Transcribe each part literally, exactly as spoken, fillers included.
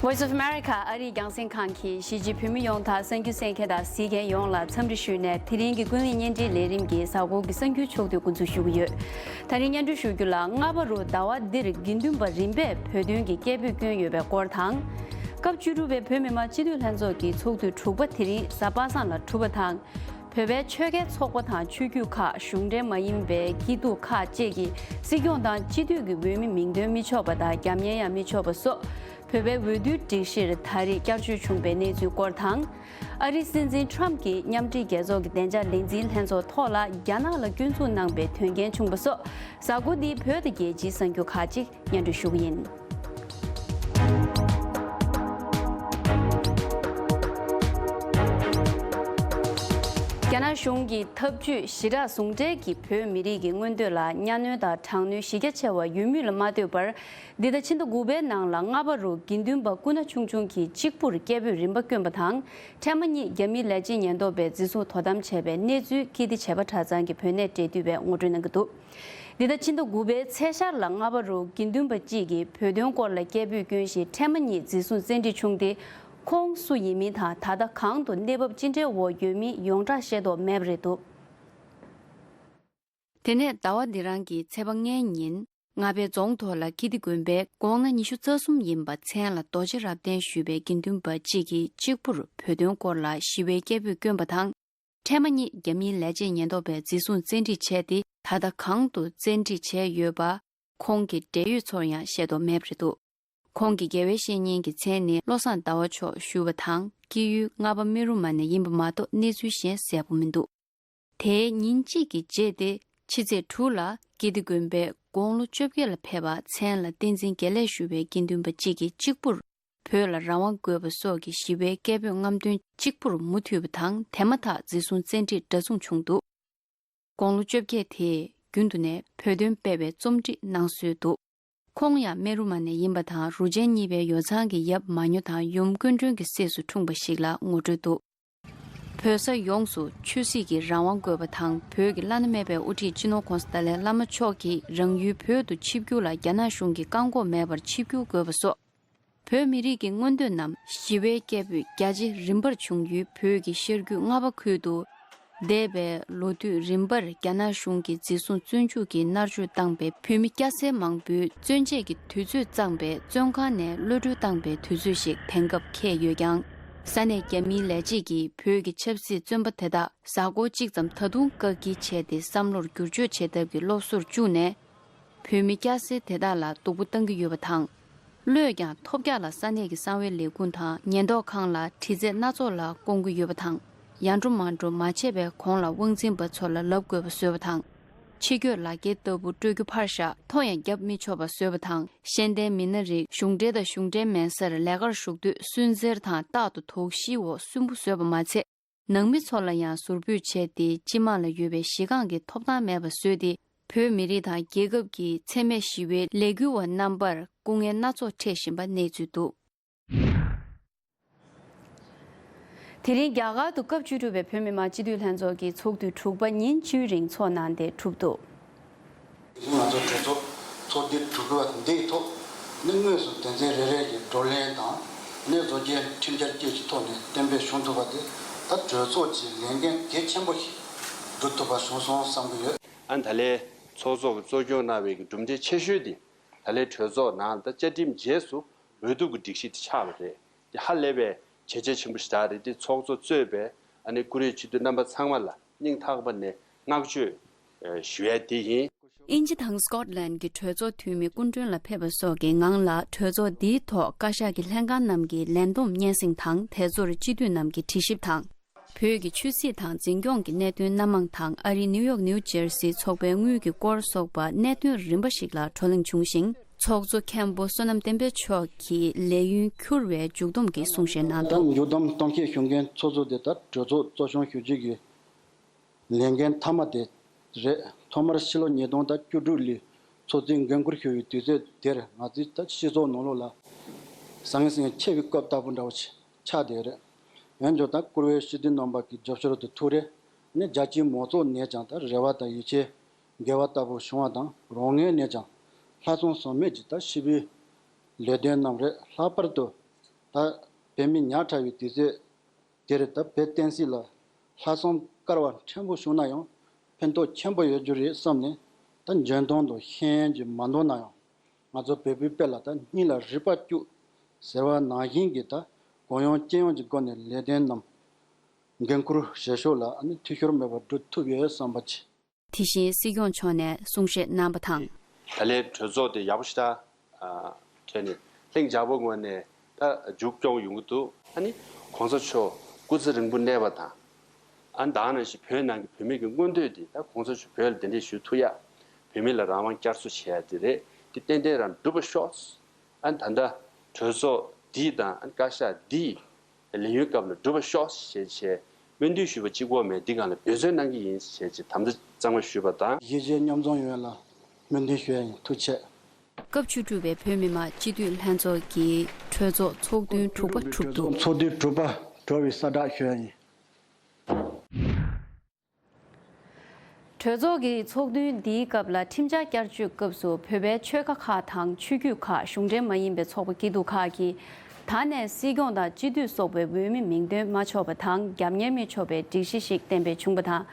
Voice of America ཨ་རིའི་རྒྱང་སྲིང་ཁང་གིས་གཞིས་བྱེས་བོད་མི་ཡོངས་དང་གསར་འགྱུར་གསན་མཁན་དང་གཟིགས་མཁན་ཡོངས་ལ་འཚམས་འདྲི་ཞུས་ནས། དེ་རིང་གི་ཀུན་གླེང་བརྙན་འཕྲིན་ལས་རིམ་གྱི་གཟའ་འཁོར་གྱི་གསར་འགྱུར་ཕྱོགས་བསྡུས་འགོ་འཛུགས་ཞུ་གི་ཡོད། ད་རིང་སྙན་སྒྲོན་ཞུ་རྒྱུ་ལ། སྔ་པ་རུ་ཟླ་བ་འདིར་དགེ་འདུན་པ་རིམ་པས་བོད་དོན་གྱི་སྐད་འབོད་བསྐྱོན་ཡོད་པའི་སྐོར་དང་། སྐབས་བཅུ་དྲུག་པའི་བོད་མི་མང་སྤྱི་འཐུས་ལྷན་ཚོགས་ཀྱི་ཚོགས་དུས་དྲུག་པ་དེ་རིང་གཟའ་པ་སངས་ལ་གྲུབ་པ་དང་། བོད་པའི་ཆོལ་ཁའི་ཚོགས་པ་དང་ཆོས་བརྒྱུད་ཁག་གཞུང་འབྲེལ་མ་ཡིན་པའི་སྐྱིད་སྡུག་ཁག་བཅས་ཀྱིས་སྲིད་སྐྱོང་དང་སྤྱི་འཐུས་ཀྱི་འོས་མི་མིང་འདོན་མི་ཆོག་པ་དང་རྒྱབ་གཉེར་ཡང་མི་ཆོག་པ་སོགས་བོད་པའི་འོས་བསྡུའི་སྒྲིག་གཞིར་ད་རེས་བསྐྱར་བཅོས་བྱུང་པའི་གནས་ཚུལ་སྐོར་དང་། ཨ་རིའི་སྲིད་འཛིན་ཊམ་གྱིས་མཉམ་འབྲེལ་རྒྱལ་ཚོགས་ཀྱི་བདེ་འཇགས་ལས་འཛིན་ལྷན་ཚོགས་ཐོག་ལ་རྒྱ་ནག་ལ་སྐྱོན་འཛུགས་གནང་པའི་དོན་རྐྱེན་བྱུང་པ་སོགས་གཟའ་འཁོར་འདིའི་བོད་དང་རྒྱལ་སྤྱིའི་གསར་འགྱུར་ཁག་ཅིག་སྙན་སྒྲོན་ཞུ་གི་ཡིན། རྒྱ་ནག་གཞུང་གི་ཐབས་ཇུས་ཞི་དྲག་ཟུང་འབྲེལ་གྱིས་བོད་མི་རིགས་ཀྱི་མངོན་འདོད་ལ་གཉའ་གནོན་དང་དྲག་གནོན་གཞི་རྒྱ་ཆེ་བ་ཡོད་མུས་ལ་མ་ལྟོས་པར། འདི་ཟླ་ཕྱི་ཟླ་དགུ་པའི་ནང་ལ་སྔ་པ་རུ་དགེ་འདུན་པ་སྐུ་ན་ཆུང་ཆུང་གིས་གཅིག་པུར་སྐད་འབོད་རིམ་པ་བསྐྱོན་པ་དང་། ཕྲན་མ་གཉིས་རྒྱ་མིའི་ལས་བྱེད་ཉེན་རྟོག་པས་འཛིན་བཟུང་དོ་དམ་བྱས་པའི་གནས་ཚུལ་ཀིརྟི་བྱེས་པ་གྲྭ་ཚང་གི་བོད་གནས་འབྲེལ་མཐུད་པས་ངོ་སྤྲོད་གནང་གི་འདུག་འདི་ཟླ་ཕྱི་ཟླ་དགུ་པའི་ཚེས་ཤར་ལ་སྔ་པ་རུ་དགེ་འདུན་པ་གཅིག་གིས་བོད་དོན་སྐོར་ལ་སྐད་འབོད་བསྐྱོན་བཞིན་ཕྲན་མ་གཉིས་འཛིན་བཟུང་བཙན་ཁྲིད་བྱུང་སྟེ། ཁོང་སུ་ཡིན་མིན་དང་ད་ལྟ་གང་དུ་གནས་བབ་ཅི་འདྲའི་འོག་ཡོད་མིན་ཡོངས་གྲགས་ཤེས་རྟོགས་མེད་པ་རེད་འདུག་དེ་ནས་ཟླ་བ་འདི་རང་གི་ཚེས་པ་ལྔའི་ཉིན། རྔ་པའི་རྫོང་ཐོག་ལ་ཀིརྟི་དགོན་པའི་དགོང་ན་ཉི་ཤུ་རྩ་གསུམ་ཡིན་པ་མཚན་ལ་རྡོ་རྗེ་རབ་བརྟན་ཞུས་པའི་དགེ་འདུན་པ་གཅིག་གིས་གཅིག་པུར་བོད་དོན་སྐོར་ལ་ཞི་བའི་སྐད་འབོད་བསྐྱོན་པ་དང་། ཕྲན་མ་གཉིས་རྒྱ་མིའི་ལས་བྱེད་ཉེན་རྟོག་པས་འཛིན་བཟུང་བཙན་ཁྲིད་བྱས་ཏེ། ད་ལྟ་གང་དུ་བཙན་ཁྲིད་བྱས་ཡོད་པ། ཁོང་གི་འབྲེལ་ཡོད་ཚོར་ཡང་ཤེས་རྟོགས་མེད་པ་རེད་འདུག་ཁོང་གི་དགེ་བའི་བཤེས་གཉེན་གྱི་མཚན་ནི་བློ་བཟང་ཟླ་བ་མཆོག་ཞུ་བ་དང་། སྐྱེས་ཡུལ་རྔ་པ་སྨན་རུ་མ་ནས་ཡིན་པ་མ་གཏོགས་གནས་ཚུལ་གཞན་གསལ་པོ་མི་འདུག་དེའི་ཉིན་གཅིག་གི་རྗེས་ཏེ། ཕྱི་ཚེས་དྲུག་ལ་ཀིརྟི་དགོན་པའི་དགུང་ལོ་བཅོ་བརྒྱད་ལ་ཕེབས་པ་མཚན་ལ་བསྟན་འཛིན་དགེ་ལེགས་ཞུ་བའི་དགེ་འདུན་པ་གཅིག་གིས་གཅིག་པུར་བོད་ལ་རང་དབང་དགོས་པ་སོགས་ཀྱི་ཞི་བའི་སྐད་འབོད་རྔམ་སྟོན་གཅིག་པུར་མུ་མཐུད་པ་དང་། དེ་མ་ཐག་འཛིན་བཟུང་བཙན་ཁྲིད་འདྲ་མཚུངས་བྱུང་འདུག་དགུང་ལོ་བཅོ་བརྒྱད་དེས་རྒྱུན་དུ་ནས་བོད་དོན་སྤེལ་བའི་རྩོམ་བྲིས་གནང་སྲོལ་འདུག་ཁོང་ཡང་སྨན་རུ་མ་ནས་ཡིན་པ་དང་། རུ་ཆེན་གཉིས་པའི་ཡོ་ཚང་གི་ཡབ་མ་ཉོ་དང་ཡུམ་སྐུ་མགྲོན་གྱི་སྲས་སུ་འཁྲུངས་པ་ཞིག་ལ་ངོ་སྤྲོད་འདུག་བོད་ས་ཡོངས་སུ་ཆོས་སྲིད་ཀྱི་རང་དབང་དགོས་པ་དང་། བོད་ཀྱི་བླ་ན་མེད་པའི་དབུ་ཁྲིད་སྤྱི་ནོར་༸གོང་ས་ཏཱ་ལའི་བླ་མ་མཆོག་གིས་རང་ཡུལ་བོད་དུ་ཆིབས་བསྒྱུར་ལ་རྒྱ་ནག་གཞུང་གིས་བཀག་འགོག་མེད་པར་ཆིབས་བསྒྱུར་དགོས་པ་སོགས། བོད་མི་རིགས་ཀྱི་མངོན་འདོད་རྣམས་ཞི་བའི་སྐད་འབོད་རྒྱ་ཆེ་རིམ་པར་བྱུང་ཡུལ་བོད་ཀྱི་ཤར་རྒྱུད་རྔ་པ་ཁུལ་དུ། འདས་པའི་ལོ་དུས་རིམ་པར་རྒྱ་ནག་གཞུང་གིས་འཛིན་བཟུང་བཙོན་འཇུག་གིས་མནར་གཅོད་བཏང་པའི་བོད་མི་སྐྱ་སེར་མང་པོའི་བཙོན་བཅད་ཀྱི་དུས་ཚོད་བརྩམས་པའི་བཙོན་ཁང་ནས་གློད་གྲོལ་བཏང་པའི་དུས་ཚོད་ཞིག་དེང་སྐབས་འཁེལ་ཡོད་ཀྱང་། ས་གནས་རྒྱ་མིའི་ལས་བྱེད་ཀྱིས་བོད་ཀྱི་ཆབ་སྲིད་བཙོན་པ་དེ་དག་གཟའ་འཁོར་གཅིག་ཙམ་ད་དུང་བཀག་སྐྱིལ་བྱས་ཏེ། བསམ་བློར་བསྒྱུར་བཅོས་བྱེད་ཐབས་ཀྱི་སློབ་གསོར་བཅུག་ནས། བོད་མི་སྐྱ་སེར་དེ་དག་ལ་སྡུག་པོ་བཏང་གི་ཡོད་པ་དང་། གློད་ཀྱང་ཐོབ་རྒྱག་ལ་ས་གནས་ཀྱི་གསང་བའི་ལས་ཁུངས་དང་ཉེན་རྟོག་ཁང་ལ་དྲི་རྩད་སྣ་ཚོགས་ལ་བསྐོང་གི་ཡོད་པ་དང་། ཡར་འགྲོ་མར་འགྲོ་མ་བྱས་པའི་གོང་ལ་དབང་འཛིན་པ་ཚོ་ལ་ལབ་དགོས་པ་བཟོས་པ་དང་། ཕྱི་སྐྱོད་ལག་འཁྱེར་ལྟ་བུ་སྤྲོད་རྒྱུ་ཕར་བཞག་ཐོ་ཡང་བརྒྱབ་མི་ཆོག་པ་བཟོས་པ་དང་། ཤེས་ལྡན་མི་སྣ་རིགས་གཞུང་འབྲེལ་དང་གཞུང་འབྲེལ་མིན་སར་ལས་ཀར་ཞུགས་དུས་སུན་གཙེར་དང་རྟག་ཏུ་དོགས་གཞིའི་འོག་སུན་པོ་བཟོས་པ་མ་ཚད། ནང་མི་ཚོ་ལ་ཡང་ཟུར་ཕུད་བྱས་ཏེ། སྤྱི་དམངས་ལ་ཡོད་པའི་གཞི་རྐང་གི་ཐོབ་ཐང་མེད་པ་བཟོས་ཏེ། བོད་མི་རིགས་དང་རྒྱལ་ཁབ་ཀྱི་འཚེ་མེད་ཞི་བའི་ལས་འགུལ་བ་རྣམ་པར་སྐུ་ངལ་སྣ་ཚོགས་འཕྲད་བཞིན་པ་གནས་ཚུལ་འདུག་དེ་རིང་རྒྱ་གར་དུ་སྐབས་བཅུ་དྲུག་པའི་བོད་མི་མང་སྤྱི་འཐུས་ལྷན་ཚོགས་ཀྱི་ཚོགས་དུས་དྲུག་པ་ཉིན་བཅུའི་རིང་འཚོགས་གནང་སྟེ་གྲུབ་འདུག་ང་ཚོ་གྲོས་ཚོགས་ཚོགས་འདུ་དྲུག་པ་འདིའི་ཐོག་ནི་དངོས་སུ་དོན་ཚན་རེ་རེ་གི་བགྲོ་གླེང་དང་། ནི་བཟོ་བཅོས་ཁྲིམས་འཆར་བཅས་ཀྱི་ཐོག་ནས་གཏན་འབེབས་བྱུང་ཐུབ་པ་དེ་ད་གྲོས་ཚོགས་ཀྱི་ལས་འགན་གལ་ཆེན་པོ་ཞིག་སྒྲུབ་ཐུབ་པ་བྱུང་སོང་བསམ་གྱི་ཡོད། ཨ་ད་ལས་ཚོགས་གཙོ་གིས་གཙོ་སྐྱོང་གནང་བའི་གི་གྲུབ་འབྲས་ཆེ་ཤོས་དེ་ད་ལས་གྲོས་ཚོགས་ནང་ད་བཅའ་ཁྲིམས་རྗེས་སུ་འོས་བསྡུ་གི་སྒྲིག་གཞི་དེ་ཆགས་པ་རེད། དེ་ཧ་ལས་པའི་བྱས་རྗེས་ཆེན་པོ་ཞིག་རེད། དེ་ཚོགས་གཙོ་གཙོས་པའི་ཨ་ནི་བཀུར་འོས་སྤྱི་འཐུས་རྣམ་པ་ཚང་མ་ལ་སྙིང་ཐག་པ་ནས་བསྔགས་བརྗོད་ཞུ་ཡ་དེ་ཡིན། དབྱིན་ཇི་དང་སྐོཊ་ལན་གྱི་གྲོས་ཚོགས་འཐུས་མི་སྐུ་མགྲོན་ལ་ཕེབས་པ་སོགས་ཀྱི་ངང་ལ། གྲོས་ཚོགས་འདིའི་ཐོག་བཀའ་ཤག་གི་ལྷན་ཁང་རྣམས་ཀྱི་ལས་བསྡོམས་སྙན་སེང་དང་། དེ་ཚོར་སྤྱི་འཐུས་རྣམས་ཀྱི་དྲི་ཞིབ་དང་། བོད་ཀྱི་ཆོས་སྲིད་དང་འཛིན་སྐྱོང་གི་གནད་དོན་སྣ་མང་དང་། ཨ་རིའི་ནིའུ་ཡོག་ནིའུ་ཇར་སིའི་ཚོགས་པའི་དངུལ་གྱི་སྐོར་སོགས་པ་གནད་དོན་རིམ་པ་ཞིག་ལ་བགྲོ་གླེང་བྱུང་ཞིང་། ཚོགས་གཙོ་མཁན་པོ་བསོད་ནམས་བསྟན་འཕེལ་མཆོག་གིས་ལས་ཡུན་འཁྱོལ་བའི་མཇུག་བསྡོམས་ཀྱི་གསུང་བཤད་གནང་འདུག་མཇུག་བསྡོམས་གཏམ་བཤད་ཞུ་མཁན་ཚོགས་གཙོ་དེ་ལྟར་གྲོས་ཚོགས་གཙོ་སྐྱོང་ཞུ་རྒྱུ་གི་ལས་འགན་མཐའ་མ་དེ་རེད། ཐོག་མར་ཕྱི་ལོ་ཉིས་སྟོང་དང་བཅུ་དྲུག་ལོའི་ཚོགས་གཙོའི་འགན་འཁུར་ཞུ་བའི་དུས་ཚོད་དེར་ང་ཚོའི་ད་སྤྱི་ཚོགས་ནང་ལོགས་ལ་ཟང་ཟིང་ཆེ་བའི་སྐབས་ལྟ་བུ་འདྲ་བོ་ཆགས་བསྡད་རེད། འོན་ཀྱང་ད་བཀུར་འོས་སྤྱི་འཐུས་རྣམ་པ་གི་རྒྱབ་སྐྱོར་དང་ཐུགས་རེ་ནི་རྒྱལ་སྤྱིའི་མང་ཚོགས་ནས་ཀྱང་ད་རེ་བ་དང་ཡིད་ཆེས་དགེ་བ་ལྟ་བུ་བྱུང་བ་དང་། རང་ངོས་ནས་ཀྱང་ལྷག་བསམ་ཟོལ་མེད་ཀྱི་ད་ཞི་བའི་ལས་དོན་རྣམས་རེད། ལྷག་པར་དུ་ ད་བོད་མི་ཉག་ཕྲ་བའི་དུས་ཚོད་དེར་ད་བོད་བསྟན་སྲིད་ལ་ལྷག་བསམ་དཀར་བ་ཕྲན་བུ་བྱུང་ན་ཡང་ཕན་ཐོགས་ཆེན་པོ་ཡོད་རྒྱུ་རེད་བསམ་ནས། ད་འཇོན་ཐང་དང་ཤེས་ཡོན་གྱིས་མ་འདང་ན་ཡང་། ང་ཚོ་བོད་པའི་དཔེ་ལ་ད་སྙིང་ལ་རུས་པ་བཅུག་ཟེར་བ་ནང་བཞིན་གྱི་ད་གུ་ཡངས་ལྕེ་ཡངས་ཀྱི་སྒོ་ནས་ལས་དོན་རྣམས་འགན་འཁུར་བྱེད་ཕྱོགས་ལ་ཨ་ནི་འཐུས་ཤོར་མེད་པར་འགྲོ་ཐུབ་ཡོད་བསམ་པ་བྱེད། དེ་བཞིན་སྲིད་སྐྱོང་མཆོག་ནས་གསུང་བཤད་གནང་བ་དང་། ད་ལན་གྲོས་ཚོགས་དེ་ཡག་པོ་ཞེ་དྲག་ཨ་གྲས་ནས་ལྷིང་འཇགས་པོ་ངོས་ནས་ད་མཇུག་སྐྱོང་ཡོང་གི་འདུག་ཨ་ནི་གོང་ས་མཆོག་སྐུ་ཚེ་རིང་པོ་གནས་པ་དང་། ཨ་ནི་ད་ག་ནང་བཞིན་བོད་ནང་གི་བོད་མི་གི་མངོན་འདོད་དེ་ད་གོང་ས་མཆོག་བོད་ལ་གདན་འདྲེན་ཞུ་ཐུབ་ཡ། བོད་མི་ལ་རང་དབང་བསྐྱར་གསོ་བྱེད་ཡ་དེ་རེད། དེ་ཏན་ཏན་རང་འགྲུབ་པ་ཤོག་ཨ་ནི་ད་ལྟ་གྲོས་ཚོགས་འདི་དང་ཨ་ནི་བཀའ་ཤག་འདི་ལས་ཡུན་སྐབས་ལ་འགྲུབ་པ་ཤོག་ཞེས་བྱས་སྨོན་འདུན་ཞུས་པ་གཅིག་པོ་མེད། འདི་སྒང་ལ་འབད་བརྩོན་གནང་གི་ཡིན་ཞེས་ཀྱི་དམ་བཅའ་གཙང་མ་ཞུས་པ་དང་། གཞིས་བྱེས་མཉམ་འཛོམས་ཡོངས་ལ་སྨོན་འདུན་ཞུ་ཡ་ཡིན། ཐུགས་རྗེ་ཆེ། སྐབས་བཅུ་དྲུག་པའི་བོད་མི་མང་སྤྱི་འཐུས་ལྷན་ཚོགས་ཀྱི་གྲོས་ཚོགས་ཚོགས་ཐུན་དྲུག་པ་གྲུབ་འདུག་ཚོགས་ཐུན་དྲུག་པ་གྲོལ་བའི་གསལ་བསྒྲགས་ཞུ་ཡ་ཡིན། གྲོས་ཚོགས་ཀྱི་ཚོགས་ཐུན་འདིའི་སྐབས་ལ་ཁྲིམས་འཆར་བསྐྱར་བཅོས་སྐབས་སུ་བོད་པའི་ཆོལ་ཁ་ཁག་དང་ཆོས་བརྒྱུད་ཁག་གཞུང་འབྲེལ་མ་ཡིན་པའི་ཚོགས་པ་སྐྱིད་སྡུག་ཁག་གིས་ད་ནས་སྲིད་སྐྱོང་དང་སྤྱི་འཐུས་སོགས་པའི་འོས་མི་མིང་འདོན་མ་ཆོག་པ་དང་རྒྱབ་གཉེར་མི་ཆོག་པའི་སྒྲིག་གཞི་ཞིག་གཏན་འབེབས་བྱུང་པ་དང་།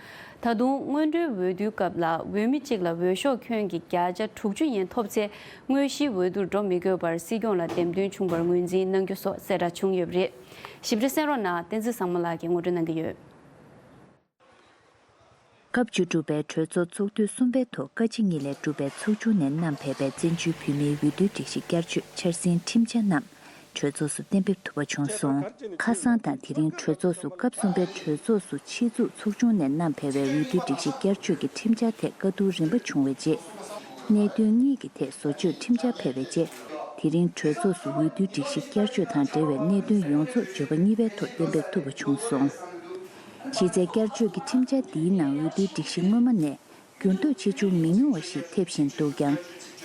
ད་དུང་སྔོན་འགྲོའི་འོས་བསྡུའི་སྐབས་ལ་འོས་མི་གཅིག་ལ་འོས་ཤོག་ཁྱོན་གྱི་བརྒྱ་ཆ་དྲུག་ཅུ་ཡན་ཐོབ་ཚེ་དངོས་གཞིའི་འོས་བསྡུར་འགྲོ་མི་དགོས་པར་སྲིད་སྐྱོང་ལ་འདེམས་ཐོན་བྱུང་བར་ངོས་འཛིན་གནང་རྒྱུ་སོགས་གསལ་བསྒྲགས་བྱུང་ཡོད་པ་རེད། ཞིབ་ཕྲ་གསན་རོགས་གནང་། བསྟན་འཛིན་བཟང་མོ་ལགས་ཀྱིས་ངོ་སྤྲོད་གནང་གི་ཡོད། སྐབས་བཅུ་དྲུག་པའི་གྲོས་ཚོགས་ཚོགས་དུས་གསུམ་པའི་ཐོག་བཀའ་སྤྱི་གཉིས་ལས་གྲུབ་པའི་ཚོགས་ཆུང་ནས་བསྣམས་ཕེབས་པའི་བཙན་བྱོལ་བོད་མིའི་འོས་བསྡུའི་སྒྲིག་གཞི་བསྐྱར་བཅོས་འཆར་ཟིན་ཁྲིམས་འཆར་རྣམས་གྲོས་ཚོགས་སུ་གཏན་འབེབས་ཐུབ་པ་བྱུང་སོང་། ཁ་སང་དང་དེ་རིང་གྲོས་ཚོགས་སུ་སྐབས་གསུམ་པའི་གྲོས་ཚོགས་སུ་ཆེད་འཛུགས་ཚོགས་ཆུང་ནས་བསྣམས་ཕེབས་པའི་འོས་བསྡུའི་སྒྲིག་གཞི་བསྐྱར་བཅོས་ཀྱི་ཁྲིམས་འཆར་ཐད་བཀའ་བསྡུར་རིམ་པ་བྱུང་བའི་རྗེས། གནད་དོན་གཉིས་ཀྱི་ཐད་བཟོ་བཅོས་ཁྲིམས་འཆར་ཕེབས་པའི་རྗེས། དེ་རིང་གྲོས་ཚོགས་སུ་འོས་བསྡུའི་སྒྲིག་གཞི་བསྐྱར་བཅོས་དང་འབྲེལ་བའི་གནད་དོན་ཡོངས་རྫོགས་བརྗོད་པ་གཉིས་པའི་ཐོག་གཏན་འབེབས་ཐུབ་པ་བྱུང་སོང་། གཞི་རྩའི་བསྐྱར་བཅོས་ཀྱི་ཁྲིམས་འཆར་འདིའི་ནང་འོས་བསྡུའི་སྒྲིག་གཞི་སྔོན་མ་ནས་འགྱུར་ལྡོག་ཆེ་ཆུང་མི་ཉུང་བ་ཞིག་ཐེབས་བཞིན་འདུག་ཀྱང་།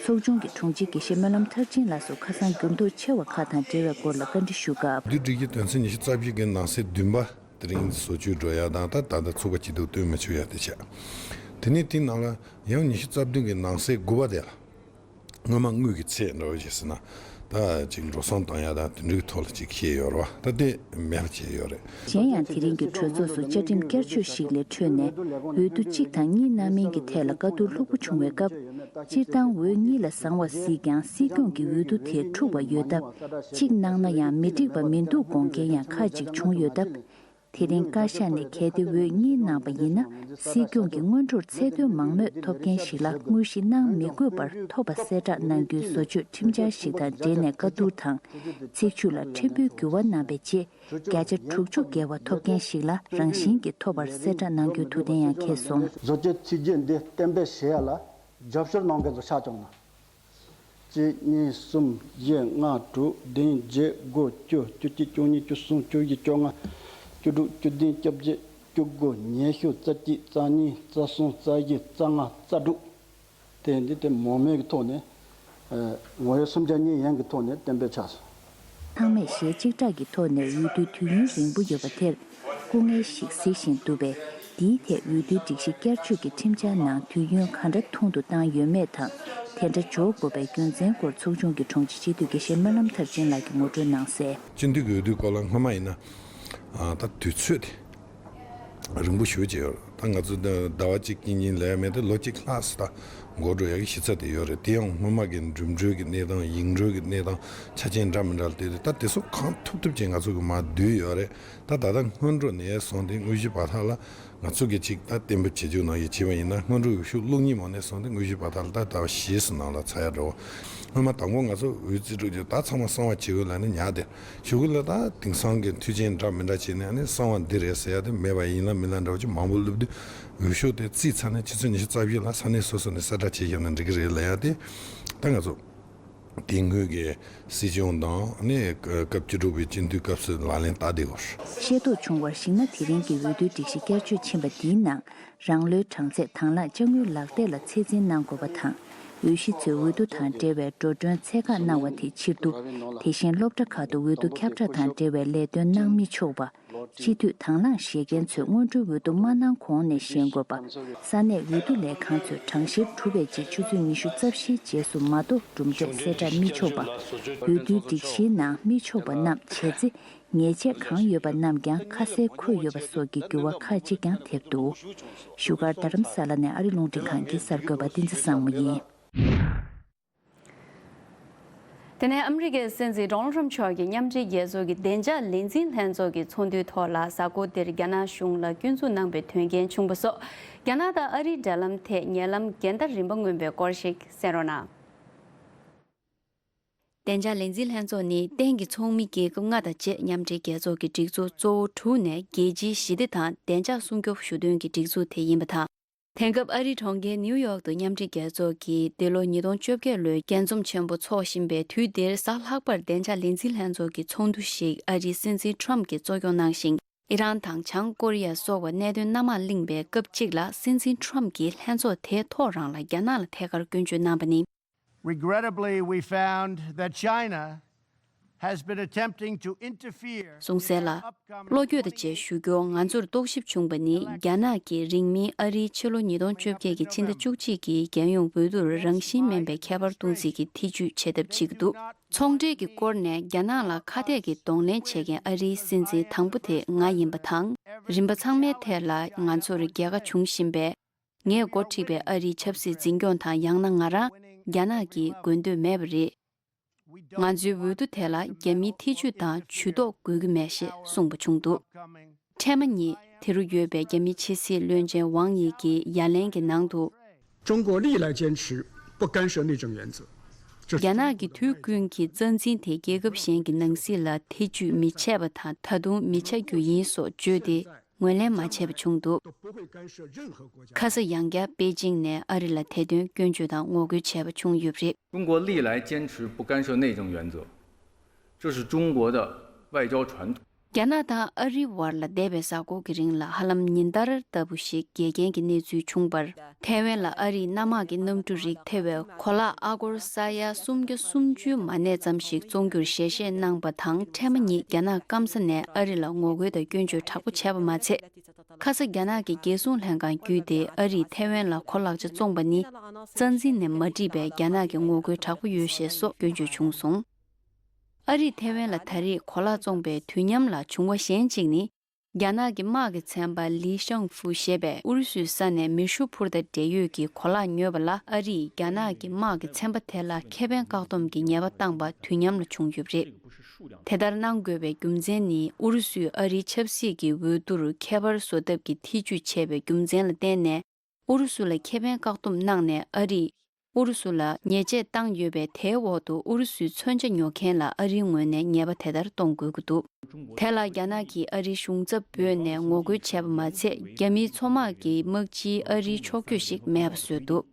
ཚོགས་ཆུང་གི་དྲུང་ཆེ་དགེ་བཤེས་སྨོན་ལམ་མཐར་ཕྱིན་ལགས་སུ་ཁ་སང་འགྱུར་ལྡོག་ཆེ་བ་ཁག་དང་འབྲེལ་བའི་སྐོར་ལ་བཀའ་འདྲི་ཞུ་སྐབས། འདི་སྒྲིག་གཞི་དོན་ཚན་ཉི་ཤུ་རྩ་བཞི་གི་ནང་གསེས་བདུན་པ་དེ་རིང་བཟོ་བཅོས་འགྲོ་ཡ་དང་། ད་ད་ལྟ་ཚུགས་པ་ཇི་ལྟར་བཏོན་མ་ཆོག་ཡ་དེ་བྱས། དེ་ནས་དེའི་ནང་ལ་ཡང་ཉི་ཤུ་རྩ་བདུན་གི་ནང་གསེས་དགུ་པ་དེ་ལ། སྔོན་མ་དངུལ་གྱི་ཚད་འདྲ་བོ་ཞིག་ཟེར་ན། ད་ཅིག་འགྲོ་སོང་བཏང་ཡ་དང་དེ་འདྲའི་ཐོག་ལ་ཅིག་བཤད་ཡོད་རེད་བ། ད་དེ་མེད་པ་བྱས་ཡོད་རེད། གཞན་ཡང་དེ་རིང་གི་གྲོས་ཚོགས་སུ་བཅའ་ཁྲིམས་བསྐྱར་བཅོས་ཤིག་ལས་འཕྲོས་ནས་འོས་བསྡུ་གཅིག་དང་གཉིས་གནང་མིན་གྱི་ཐད་ལ་བཀའ་བསྡུར་ལྷུག་པོ་བྱུང་བའི་སྐབས། སྤྱིར་བཏང་འོས་གཉིས་ལ་བཟང་བ་གཟིགས་ཀྱང་སྲིད་སྐྱོང་གི་འོས་བསྡུ་དེ་འཁྲུག་པ་ཡོད་སྟབས། གཅིག་གནང་ན་ཡང་མི་འགྲིག་པ་མི་འདུག་དགོངས་མཁན་ཡང་ཁག་ཅིག་བྱུང་ཡོད་སྟབས། དེ་རིང་བཀའ་ཤག་ནས་གལ་ཏེ་འོས་གཉིས་གནང་པ་ཡིན་ན་སྲིད་སྐྱོང་གི་སྔོན་འགྲོར་ཚད་མཐོའི་མང་མོས་ཐོབ་མཁན་ཞིག་ལ་དངོས་གཞི་གནང་མི་དགོས་པར་ཐོབ་པ་གསལ་བསྒྲགས་གནང་རྒྱུའི་བཟོ་བཅོས་ཁྲིམས་འཆར་ཞིག་དང་འབྲེལ་ནས་བཀའ་བསྡུར་དང་། ཚིག་བརྗོད་ལ་ཕྲན་བུའི་འགྱུར་བ་གནང་བའི་རྗེས། བརྒྱ་ཆ་དྲུག་ཅུ་བརྒལ་བ་ཐོབ་མཁན་ཞིག་ལ་རང་བཞིན་གྱིས་ཐོབ་པར་གསལ་བསྒྲགས་གནང་རྒྱུའི་ཐུགས་གཏན་ཡང་འཁེལ་སོང་། བཟོ་བཅོས་ཚིག་བརྗོད་འདི་གཏན་འབེབས་བྱེད་ཡ་ལ་རྒྱབ་སྐྱོར་གནང་མཁན་ཚོ་ཆ་བཅངས་ན། གཅིག་གཉིས་གསུམ་བཞི་ལྔ་དྲུག་བདུན་བརྒྱད་དགུ་བཅུ་བཅུ་གཅིག་བཅུ་གཉིས་བཅུ་གསུམ་བཅུ་བཞི་བཅོ་ལྔ་བཅུ་དྲུག་བཅུ་བདུན་བཅོ་བརྒྱད་བཅུ་དགུ་ཉི་ཤུ་རྩ་གཅིག་རྩ་གཉིས་རྩ་གསུམ་རྩ་བཞི་རྩ་ལྔ་རྩ་དྲུག་དེ་འདི་དེ་མང་མོས་ཀྱི་ཐོག་ནས་ངོ་ཡོད་སུམ་ཆ་གཉིས་ཡན་གྱི་ཐོག་ནས་གཏན་འབེབས་ཆགས་སོང་། ཚང་མས་ཞལ་གཅིག་གྲགས་ཀྱི་ཐོག་ནས་འོས་བསྡུའི་དུས་ཡུན་རིང་པོ་ཡོད་པ་དེར་སྐུ་ངལ་ཞིག་གཟིགས་བཞིན་འདུག་པས། འདིའི་ཐད་འོས་བསྡུའི་སྒྲིག་གཞི་བསྐྱར་བཅོས་ཀྱི་ཁྲིམས་འཆར་ནང་དུས་ཡུན་གང་འདྲ་ཐུང་དུ་བཏང་ཡོད་མེད་དང་། དེ་འདྲ་འཇོག་དགོས་པའི་རྒྱུ་མཚན་སྐོར་ཚོགས་ཆུང་གི་དྲུང་ཆེ་སྤྱི་འཐུས་དགེ་བཤེས་སྨོན་ལམ་མཐར་ཕྱིན་ལགས་ཀྱིས་ངོ་སྤྲོད་གནང་གསལ། སྤྱི་འཐུས་ཀྱི་འོས་བསྡུའི་སྐོར་ལ་སྔོན་མ་ཡིན་ན། ད་དུས་ཚོད་དེ་རིང་པོ་ཞེ་པོ་ཅིག་ཡོད་རེད། ད་ང་ཚོ་ཟླ་བ་གཅིག་གཉིས་ལས་མེད་དེ་ལོ་གཅིག་ལྷག་ཙམ་ད་འགོར་འགྲོ་ཡག་གི་གཞི་རྩ་དེ་ཡོད་རེད། དེ་ཡང་སྔོན་མ་གི་འགྲིམ་འགྲུལ་གྱི་གནས་སྟངས་ཡིག་འགྲུལ་གྱི་གནས་སྟངས་ཆ་རྐྱེན་འདྲ་མི་འདྲ་ལ་བལྟས་ཏེ་ད་དེ་ཚོ་གང་ཐུབ་ཐུབ་ཅིག་ང་ཚོ་གི་མར་བསྡུས་ཡོད་རེད། ད་ད་ལྟ་སྔོན་འགྲོ་ནས་བཟུང་སྟེ་དངོས་གཞི་བར་ཐག་ལ་ང་ཚོ་གི་ཅིག་ད་གཏན་འབེབས་བྱེད་རྒྱུ་ནང་བཞིན་བྱས་པ་ཡིན་ན་སྔོན་འགྲོ་འོས་ཤོག་བླུག་སྙིང་མོ་ནས་བཟུང་སྟེ་དངོས་གཞི་བར་ཐག་ལ་ད་ཟླ་བ་བཞིའི་ནང་ལ་ཚར་ཡ་འགྲོ། སྔོན་མ་དང་པོ་ང་ཚོ་འོས་རྩིས་སྤྲོད་རྒྱུ་ད་ཚང་མ་གསང་བ་བྱེད་དགོས་ལབ་ནས་ཉར་དེ། གཞུག་གུ་ལ་ད་དེང་སང་གི་མཐུན་རྐྱེན་འདྲ་མི་འདྲ་བྱས་ནས་ཨ་ནི་གསང་བ་འདི་རེད་ཟེར་ཡ་དེ་མེད་པ་ཡིན་ལ་མིན་ལ་འདྲ་བོ་ཅིག་མང་པོ་བླུགས་དུས་འོས་ཤོག་དེ་རྩིས་ཚར་ནས་ཆུ་ཚོད་ཉི་ཤུ་རྩ་བཞི་ལ་ས་གནས་སོ་སོ་ནས་གསལ་བསྒྲགས་བྱས་བཞག་ན་འགྲིག་གི་རེད་ལབ་ཡ་དེ། ད་ང་ཚོ་དེ་སྔོན་གྱི་སྲིད་སྐྱོང་དང་ཨ་ནི་སྐབས་བཅུ་དྲུག་པའི་སྤྱི་འཐུས་སྐབས་སུ་ལག་ལེན་བསྟར་བསྡད་ཡོད་རེད། ཤེས་རྟོགས་བྱུང་བར་གཞིགས་ན་དེ་རིང་གི་འོས་བསྡུའི་སྒྲིག་གཞི་བསྐྱར་བཅོས་ཕྱིན་པ་འདིའི་ནང་། རང་ལོའི་གྲངས་ཚད་དང་བླངས་དཔྱ་དངུལ་ལག་དེབ་ལ་ཚད་འཛིན་གནང་དགོས་པ་དང་། འོས་གཞི་ཚོས་འོས་བསྡུ་དང་འབྲེལ་བའི་འགྲོ་གྲོན་ཚད་བཀག་གནང་བ་དེ་ཕྱིར་བསྡུ། དེ་བཞིན་སློབ་གྲྭ་ཁག་ཏུ་འོས་བསྡུ་ཁྱབ་བསྒྲགས་དང་འབྲེལ་བའི་ལས་དོན་གནང་མི་ཆོག་པ། སྤྱི་འཐུས་དང་བླངས་བཞེས་མཁན་ཚོས་སྔོན་འགྲོའི་འོས་བསྡུ་མ་གནང་གོང་ནས་བཞེངས་དགོས་པ། ས་གནས་འོས་བསྡུ་ལས་ཁང་ཚོས་གྲངས་བཤེར་གྲུབ་པའི་རྗེས་ཆུ་ཚོད་ཉི་ཤུ་རྩ་བཞིའི་རྗེས་སུ་མ་གཏོགས་གྲུབ་འབྲས་གསལ་བསྒྲགས་མི་ཆོག་པ། འོས་བསྡུའི་སྒྲིག་གཞིའི་ནང་མི་ཆོག་པ་རྣམས་བྱས་ཚེ། ཉེས་ཆད་གང་ཡོད་པ་རྣམས་ཀྱང་ཁ་གསལ་འཁོད་ཡོད་པ་སོགས་ཀྱི་འགྱུར་བ་ཁག་ཅིག་ཀྱང་ཐེབས་འདུག་བཞུགས་སྒར་རྡ་རམ་ས་ལ་ནས་ཨ་རི་རླུང་འཕྲིན་ཁང་གི་གསར་འགོད་པ་བསྟན་འཛིན་བཟང་མོ་ཡིན། དེ་ནས་ཨ་མི་རི་ཀའི་སྲིད་འཛིན་ཌོ་ནལ་ཊམ་མཆོག་གིས་མཉམ་འབྲེལ་རྒྱལ་ཚོགས་ཀྱི་བདེ་འཇགས་ལས་འཛིན་ལྷན་ཚོགས་ཀྱི་ཚོགས་འདུའི་ཐོག་ལ་གཟའ་འཁོར་འདིར་རྒྱ་ནག་གཞུང་ལ་སྐྱོན་འཛུགས་གནང་པའི་དོན་རྐྱེན་བྱུང་པ་སོགས། རྒྱ་ནག་དང་ཨ་རིའི་འབྲེལ་ལམ་ཐད་ཉེ་ལམ་འགལ་ཟླ་རིམ་པ་མངོན་པའི་སྐོར་ཞིག་གསན་རོགས་གནང་། བདེ་འཇགས་ལས་འཛིན་ལྷན་ཚོགས་ནི་གཏན་གྱི་ཚོགས་མི་རྒྱལ་ཁབ་ལྔ་དང་བཅས་མཉམ་འབྲེལ་རྒྱལ་ཚོགས་ཀྱི་སྒྲིག་འཛུགས་གཙོ་བོ་དྲུག་ནས་རྒྱལ་སྤྱིའི་ཞི་བདེ་དང་བདེ་འཇགས་སྲུང་སྐྱོབ་ཞུ་དོན་གྱི་སྒྲིག་འཛུགས་དེ་ཡིན་པ་དང་། དེང་སྐབས་ཨ་རིའི་གྲོང་ཁྱེར་ནིའུ་ཡོག་ཏུ་མཉམ་འབྲེལ་རྒྱལ་ཚོགས་ཀྱིས་འདི་ལོ་ཉིས་སྟོང་བཅོ་བརྒྱད་ལོའི་རྒྱས་འཛོམས་ཆེན་པོ་འཚོགས་བཞིན་པའི་དུས་འདིར་གཟའ་ལྷག་པར་བདེ་འཇགས་ལས་འཛིན་ལྷན་ཚོགས་ཀྱི་ཚོགས་འདུ་ཞིག་ཨ་རིའི་སྲིད་འཛིན་ཊམ་གྱིས་གཙོ་སྐྱོང་གནང་ཞིང་། ཨི་རན་དང་བྱང་ཀོ་རི་ཡ་སོགས་པ་གནད་དོན་སྣ་མང་གླེང་བའི་སྐབས་གཅིག་ལ་སྲིད་འཛིན་ཊམ་གྱིས་ལྷན་ཚོགས་དེའི་ཐོག་རང་ལ་རྒྱ་ནག་ལ་ཐད་ཀར་སྐྱོན་བརྗོད་གནང་པ་ནི། Regrettably, we found that China has been attempting to interfere. གསུངས་གསལ་ལ། བློ་འགྱོད་དང་བཅས་ཞུ་རྒྱུར་ང་ཚོར་རྟོག་ཞིབ་བྱུང་པ་ནི་རྒྱ་ནག་གིས་རིང་མིན་ཨ་རིའི་ཕྱི་ལོ་ཉིས་སྟོང་བཅོ་བརྒྱད་ཀྱི་ཕྱི་ཟླ་བཅུ་གཅིག་གི་རྒྱལ་ཡོངས་འོས་བསྡུར་རང་བཞིན་མིན་པའི་ཁྱད་པར་གཏོང་རྩིས་ཀྱི་ཐེ་ཇུས་བྱེད་ཐབས་བྱེད་ཀྱི་འདུག་ཚོང་འབྲེལ་གྱི་སྐོར་ནས་རྒྱ་ནག་ལ་ཁ་གཏད་ཀྱིས་གདོང་ལེན་བྱེད་མཁན་ཨ་རིའི་སྲིད་འཛིན་དང་པོ་དེ་ང་ཡིན་པ་དང་། རིམ་པ་ཚང་མའི་ཐད་ལ་ང་ཚོར་རྒྱལ་ཁ་བྱུང་བཞིན་པས། ངས་འགོ་ཁྲིད་པའི་ཨ་རིའི་ཆབ་སྲིད་འཛིན་སྐྱོང་དང་ཡང་ན་ང་རང་རྒྱ་ནག་གི་དགོས་འདོད་མེད་པ་རེད། ང་ཚོའི་འོས་བསྡུ་དེ་ལ་རྒྱ་མིའི་ཐེ་ཇུས་དང་ཇུས་གཏོགས་དགོས་ཀྱི་མེད་ཞེས་གསུངས་པ་བྱུང་འདུག་འཕྲལ་མ་ཉིད་དེ་རུ་ཡོད་པའི་རྒྱ་མིའི་ཕྱི་སྲིད་བློན་ཆེན་ཝང་ཡི་གིས་ཡ་ལན་གྱི་ནང་དུ། 中国历来坚持不干涉内政原则，这是 རྒྱ་ནག་གིས་དུས་ཀུན་གྱི་རྩ་འཛིན་དེ་རྒྱལ་ཁབ་གཞན་གྱི་ནང་སྲིད་ལ་ཐེ་ཇུས་མི་བྱེད་པ་དང་ད་དུང་མི་བྱ་རྒྱུ་ཡིན་སོགས་བརྗོད་དེ། ངོས་ལེན་མ་བྱས་པ་བྱུང་འདུག་ཁ་ས་ཡང་བསྐྱར་པེ་ཅིང་ནས་ཨ་རི་ལ་དེ་དོན་སྐྱོན་བརྗོད་དང་ངོ་རྒོལ་བྱས་པ་བྱུང་ཡོད་པ་རེད། 中国历来坚持不干涉内政原则，这是中国的外交传统。 རྒྱ་ནག་དང་ཨ་རིའི་བར་ལ་འདས་པའི་གཟའ་འཁོར་གྱི་རིང་ལ་ཧ་ལམ་ཉིན་ལྟར་ལྟ་བུ་ཞིག་འགལ་རྐྱེན་གྱི་གནས་ཚུལ་བྱུང་བར། ཐའེ་ཝན་ལ་ཨ་རིས་གནམ་དམག་གི་གནམ་གྲུ་རིགས་ཐེ་བའི་གོ་ལག་ཨ་སྒོར་ས་ཡ་སུམ་བརྒྱ་སུམ་ཅུ་མ་གནས་ཙམ་ཞིག་བཙོང་རྒྱུར་ཞལ་བཞེས་གནང་པ་དང་། འཕྲལ་མ་ཉིད་རྒྱ་ནག་སྐམ་ས་ནས་ཨ་རི་ལ་ངོ་རྒོལ་དང་སྐྱོན་བརྗོད་དྲག་པོ་བྱས་པ་མ་ཚད། ཁ་ས་རྒྱ་ནག་གི་རྒྱལ་སྲུང་ལྷན་ཁང་བརྒྱུད་དེ་ཨ་རིས་ཐའེ་ཝན་ལ་གོ་ལག་ཆ་བཙོངས་པ་ནི། རྩ་འཛིན་ནས་མ་འགྲིག་པའི་རྒྱ་ནག་གི་ངོ་རྒོལ་དྲག་པོ་ཡོད་ཞེས་སོགས་སྐྱོན་བརྗོད་བྱུང་སོང་། ཨ་རིས་ཐའེ་ཝན་ལ་ད་རེས་གོ་ལག་བཙོངས་པའི་དུས་མཉམ་ལ་བྱུང་བ་གཞན་གཅིག་ནི། རྒྱ་ནག་གི་དམག་གི་ཚན་པ་ལི་ཤང་ཧྥུ་ཞེས་པས་ཨུ་རུ་སུའི་ས་ནས་མེ་ཤུགས་འཕུར་མདའ་འབྲེལ་ཡོད་ཀྱི་གོ་ལག་ཉོས་པ་ལ། ཨ་རིས་རྒྱ་ནག་གི་དམག་གི་ཚན་པ་དེ་ལ་ཁེ་ཕན་བཀག་སྡོམ་གྱི་ཉེས་པ་བཏང་པ་དུས་མཉམ་ལ་བྱུང་ཡོད་པ་རེད། དེ་ལྟར་གནང་དགོས་པའི་རྒྱུ་མཚན་ནི། ཨུ་རུ་སུས་ཨ་རིའི་ཆབ་སྲིད་ཀྱི་འོས་བསྡུར་ཁྱད་པར་བཟོ་ཐབས་ཀྱི་ཐེ་ཇུས་བྱས་པའི་རྒྱུ་མཚན་ལ་བརྟེན་ནས། ཨུ་རུ་སུ་ལ་ཁེ་ཕན་བཀག་སྡོམ་གནང་ནས། ཨ་རིས་ཨུ་རུ་སུ་ལ་ཉེས་ཆད་བཏང་ཡོད་པས། དེའི་འོག་ཏུ་ཨུ་རུ་སུའི་མཚོན་ཆ་ཉོ་མཁན་ལ་ཨ་རིའི་ངོས་ནས་ཉེས་པ་དེ་ལྟར་གཏོང་དགོས་ཀྱི་འདུག་དེ་ལ་རྒྱ་ནག་གིས་ཨ་རིའི་གཞུང་ཚབ་བོས་ནས་ངོ་རྒོལ་བྱས་པ་མ་ཚད། རྒྱ་མིའི་མཚོ་དམག་གི་དམག་སྤྱིའི་ཨ་རིའི་ཕྱོགས་བསྐྱོད་ཞིག་མེད་པ་བཟོས་འདུག་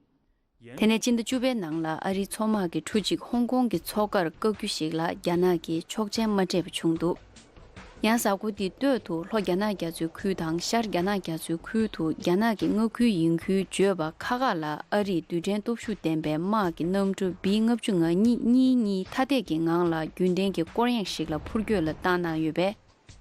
དེ་ནས་སྤྱི་ཟླ་བཅུ་པའི་ནང་ལ་ཨ་རིའི་མཚོ་དམག་གི་ཁྲུ་གཅིག་ཧོང་ཀོང་གི་མཚོ་ཁར་བཀག་རྒྱུ་ཞིག་ལ་རྒྱ་ནག་གིས་ཆོག་མཆན་མ་སྤྲད་པ་བྱུང་འདུག་ཡང་གཟའ་འཁོར་འདིའི་སྟོད་དུ་ལྷོ་རྒྱ་ནག་རྒྱ་མཚོའི་ཁུལ་དང་ཤར་རྒྱ་ནག་རྒྱ་མཚོའི་ཁུལ་དུ་རྒྱ་ནག་གི་མངའ་ཁུལ་ཡིན་ཁུལ་བརྗོད་པ་ཁག་ཁག་ལ་ཨ་རིས་རྡུལ་ཕྲན་སྟོབས་ཤུགས་ལྡན་པའི་དམག་གི་གནམ་གྲུ་བི་ལྔ་བཅུ་ང་གཉིས་གཉིས་གཉིས་ཐ་དད་ཀྱི་ངང་ལ་རྒྱུན་ལྡན་གྱི་སྐོར་གཡེང་ཞིག་ལ་འཕུར་སྐྱོད་ལ་བཏང་གནང་ཡོད་པས།